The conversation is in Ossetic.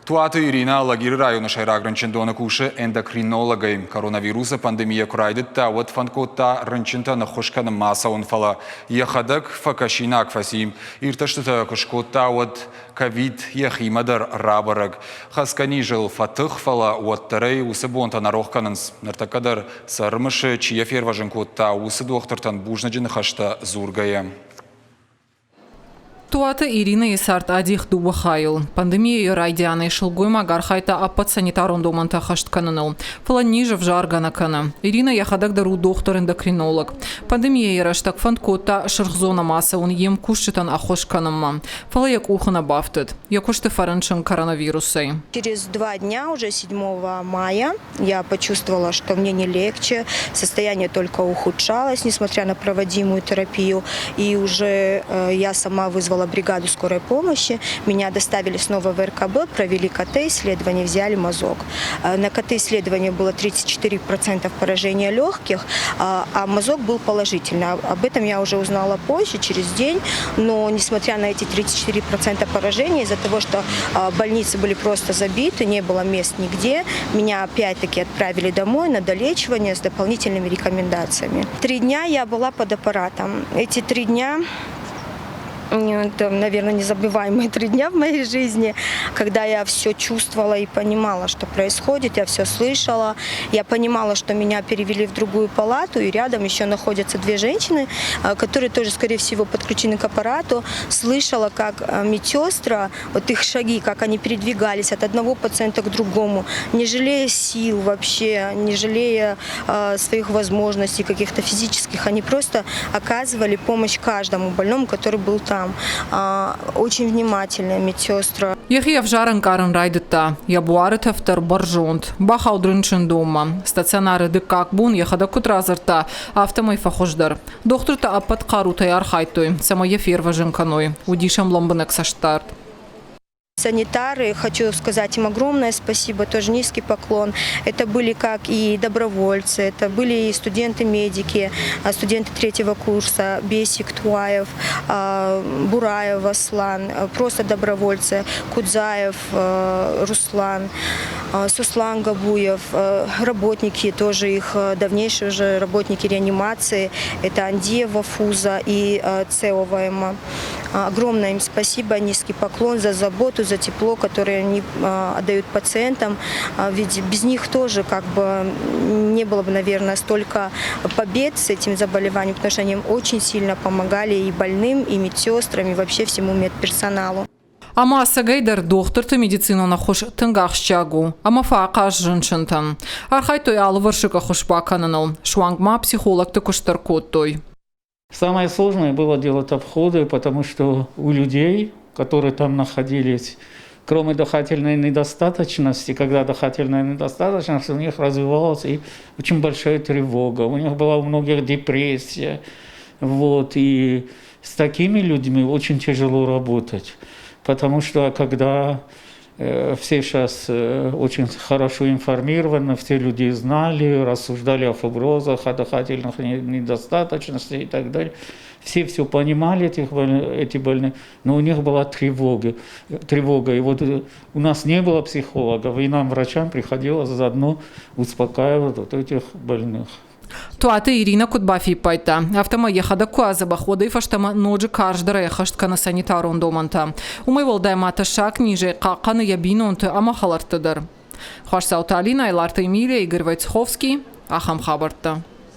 Туаты Иринӕ Алагиры районы сӕйраг рынчындоны кусы эндокринологӕй. Коронавирусы пандемийӕ куы райдыдта, уӕд фӕнд кодта рынчынтӕн ӕххуыс кӕнынмӕ ацӕуын, фӕлӕ йӕхӕдӕг фӕкӕсинаг фӕци. Иртӕстытӕ куы скодта, уӕд ковид йӕхимӕ дӕр рабӕрӕг. Хӕцгӕ низыл фӕтых, фӕлӕ уӕддӕр ӕй уыцы бонтӕ нӕ рох кӕнынц. Ныртӕккӕ дӕр сӕ ӕрымысы, чи йӕ фервӕзын кодта, уыцы дохтыртӕн бузныджы ныхӕстӕ дзургӕйӕ. Туаты Иринӕйы цард адих дыууӕ хайыл. Пандемийӕйы райдианӕй сылгоймаг архайдта ӕппӕт санитарон домӕнтӕ ӕххӕст кӕныныл. Фӕлӕ низ ӕвзаргӕ нӕ кӕны. Иринӕ йӕхӕдӕг дӕр у дохтыр-эндокринолог. Пандемийӕйы рӕстӕг фӕнд кодта сырх зонӕмӕ ацӕуын йе мкусджытӕн ӕххуыс кӕнынмӕ. Фӕлӕ йӕ къухы нӕ бафтыд. Йӕ куысты фӕрынчын коронавирусӕй. Через 2 дня, уже 7 мая, я почувствовала, что мне не легче, состояние только ухудшалось, несмотря на проводимую терапию. И уже я сама вызвала бригаду скорой помощи, меня доставили снова в РКБ, провели КТ-исследование, взяли мазок. На КТ-исследовании было 34% поражения легких, а мазок был положительный. Об этом я уже узнала позже, через день, но несмотря на эти 34% поражения, из-за того, что больницы были просто забиты, не было мест нигде, меня опять-таки отправили домой на долечивание с дополнительными рекомендациями. 3 дня я была под аппаратом. Эти 3 дня, это, наверное, незабываемые 3 дня в моей жизни, когда я все чувствовала и понимала, что происходит, я все слышала. Я понимала, что меня перевели в другую палату, и рядом еще находятся две женщины, которые тоже, скорее всего, подключены к аппарату. Слышала, как медсестра, вот их шаги, как они передвигались от одного пациента к другому, не жалея сил вообще, не жалея своих возможностей каких-то физических, они просто оказывали помощь каждому больному, который был там. Очень внимательная медсестра. Йӕхи ӕвзӕр ӕнкъарын райдыдта. Йӕ буары тӕф дӕр бӕрзонд. Бахауд рынчындонмӕ. Стационары дыккаг бон йӕхӕдӕг куыд радзырдта, афтӕмӕй фӕхуыздӕр. Дохтыртӕ ӕппӕт хъарутӕй архайдтой, цӕмӕй йӕ фервӕзын кӕной. Уыдис ӕм лӕмбынӕг цӕстдард. Санитары, хочу сказать им огромное спасибо, тоже низкий поклон. Это были как и добровольцы, это были и студенты-медики, студенты третьего курса, Бесик Туаев, Бураев Аслан, просто добровольцы, Кудзаев Руслан, Суслан Габуев, работники тоже их, давнейшие уже работники реанимации, это Андиева Фуза и Цеова Эмма. Огромное им спасибо, низкий поклон за заботу, за тепло, которое они отдают пациентам. Ведь без них тоже как бы не было бы, наверное, столько побед с этим заболеванием, потому что они им очень сильно помогали и больным, и медсестрам, и вообще всему медперсоналу. Ӕмӕ ӕцӕгӕйдӕр дохтырты медицинон ӕххуыс тынг ахсджиаг у ӕмӕ фӕахъаз рынчынтӕн. Архайдтой алывӕрсыг ӕххуыс бакӕныныл, суанг ма психологты куыст дӕр кодтой. Самое сложное было делать обходы, потому что у людей, которые там находились, кроме дыхательной недостаточности, когда дыхательная недостаточность, у них развивалась и очень большая тревога, у них была у многих депрессия. Вот, и с такими людьми очень тяжело работать, потому что когда все сейчас очень хорошо информированы, все люди знали, рассуждали о фиброзах, о дыхательных недостаточностях и так далее. Все все понимали, эти больные, но у них была тревога. Тревога. И вот у нас не было психологов, и нам, врачам, приходилось заодно успокаивать вот этих больных. Туаты Иринӕ куыд бафиппайдта, афтӕмӕй йӕхӕдӕг куы адзӕбӕх, уӕдӕй фӕстӕмӕ ноджы карздӕрӕй ӕххӕст кӕны санитарон домӕнтӕ. Уымӕй уӕлдай ма тӕссаг низӕй хъахъхъӕны йӕ бинонты ӕмӕ хӕлӕртты дӕр. Хуасдзауты Алинӕ, Айларты Эмилия, Игорь Войцеховский. Ахӕм хабӕрттӕ.